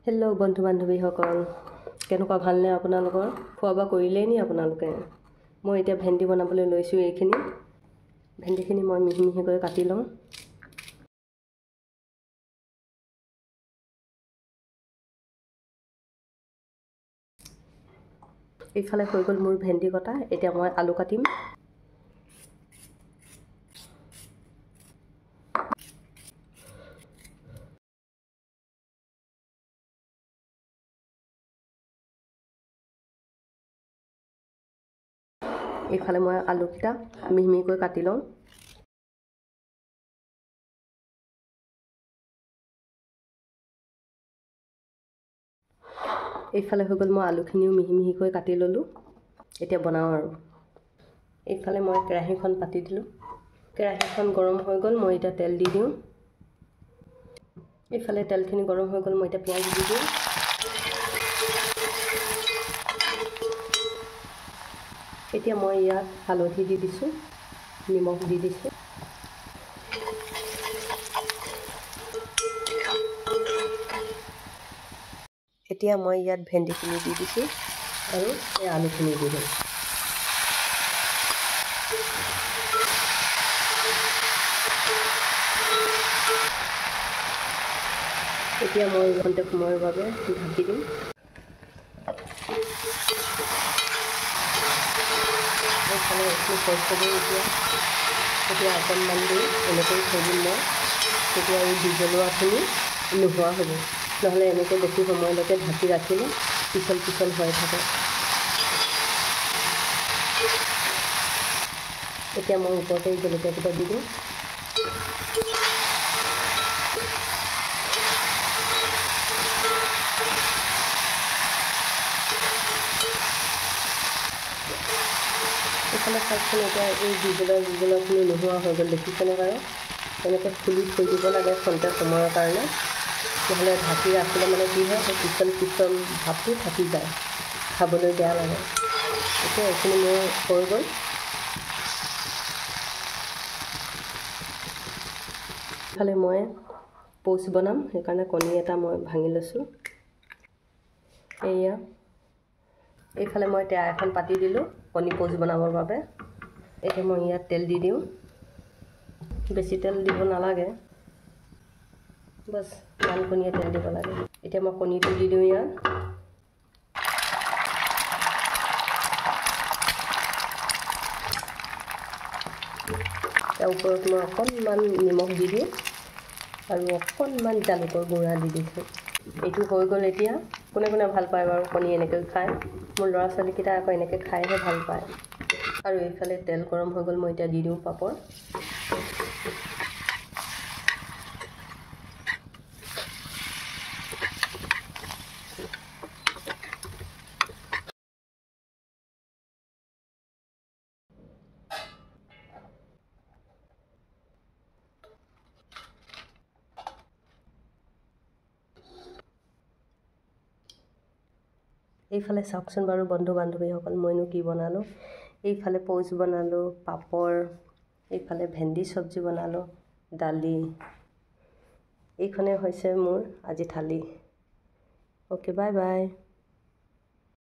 Hello' বন্ধু বান্ধৱীসকল, কেনেকুৱা ভালনে আপোনালোকৰ? খোৱা বোৱা কৰিলেই নি আপোনালোকে? মই এতিয়া ভেন্দি বনাবলৈ লৈছোঁ। এইখিনি ভেন্দিখিনি মই মিহি মিহিকৈ কাটি লওঁ। এইফালে হৈ গ'ল মোৰ ভেন্দি কটা। এতিয়া মই আলু কাটিম। এইফালে মই আলুকেইটা মিহি মিহিকৈ কাটি লওঁ। এইফালে হৈ গ'ল, মই আলুখিনিও মিহি মিহিকৈ কাটি ল'লোঁ। এতিয়া বনাওঁ আৰু। এইফালে মই কেৰাহীখন পাতি দিলোঁ। কেৰাহীখন গৰম হৈ গ'ল, মই এতিয়া তেল দি দিওঁ। এইফালে তেলখিনি গৰম হৈ গ'ল, মই এতিয়া পিঁয়াজ দি দিওঁ। এতিয়া মই ইয়াত হালধি দি দিছোঁ, নিমখ দি দিছোঁ। এতিয়া মই ইয়াত ভেন্দিখিনি দি দিছোঁ আৰু এই আলুখিনি দি দিম। এতিয়া মই খন্তেক সময়ৰ বাবে ঢাকি দিম। এইফালে এইখিনি হৈছে। এতিয়া অকণমান দেৰি এনেকৈ থৈ দিম মই, তেতিয়া এই বিজলুৱাখিনি নোহোৱা হ'ব। নহ'লে এনেকৈ বেছি সময়লৈকে ঢাকি ৰাখিলে পিছল পিছল হৈ থাকে। এতিয়া মই ওপৰতে এই জলকীয়াকেইটা দি দিওঁ। এইফালে চাওকচোন, এতিয়া এই বিজলুৱাখিনি নোহোৱা হৈ গ'ল, দেখিছেনে বাৰু? এনেকৈ খুলি থৈ দিব লাগে খন্তেক সময়ৰ কাৰণে। নহ'লে ঢাকি ৰাখিলে মানে কি হয়, সেই পিছল পিছল ভাৱটো থাকি যায়, খাবলৈ বেয়া লাগে। এতিয়া এইখিনি মোৰ হৈ গ'ল। ইফালে মই পৌচ বনাম, সেইকাৰণে কণী এটা মই ভাঙি লৈছোঁ। এয়া এইফালে মই টেৱা এখন পাতি দিলোঁ কণী পৌচ বনাবৰ বাবে। এতিয়া মই ইয়াত তেল দি দিওঁ। বেছি তেল দিব নালাগে, বছ ইমানখিনিয়ে তেল দিব লাগে। এতিয়া মই কণীটো দি দিওঁ ইয়াত। তাৰ ওপৰত মই অকণমান নিমখ দি দিওঁ আৰু অকণমান জালুকৰ গুড়া দি দিছোঁ। এইটো হৈ গ'ল। এতিয়া কোনে কোনে ভাল পায় বাৰু কণী এনেকৈ খায়? মোৰ ল'ৰা ছোৱালীকেইটা আকৌ এনেকৈ খাইহে ভাল পায়। আৰু এইফালে তেল গৰম হৈ গ'ল, মই এতিয়া দি দিওঁ পাপৰ। এইফালে চাওকচোন বাৰু বন্ধু বান্ধৱীসকল, মইনো কি বনালোঁ। এইফালে পৌচ বনালোঁ, পাপৰ, এইফালে ভেন্দি চব্জি বনালোঁ, দালি। এইখনেই হৈছে মোৰ আজি থালি। Okay, bye bye.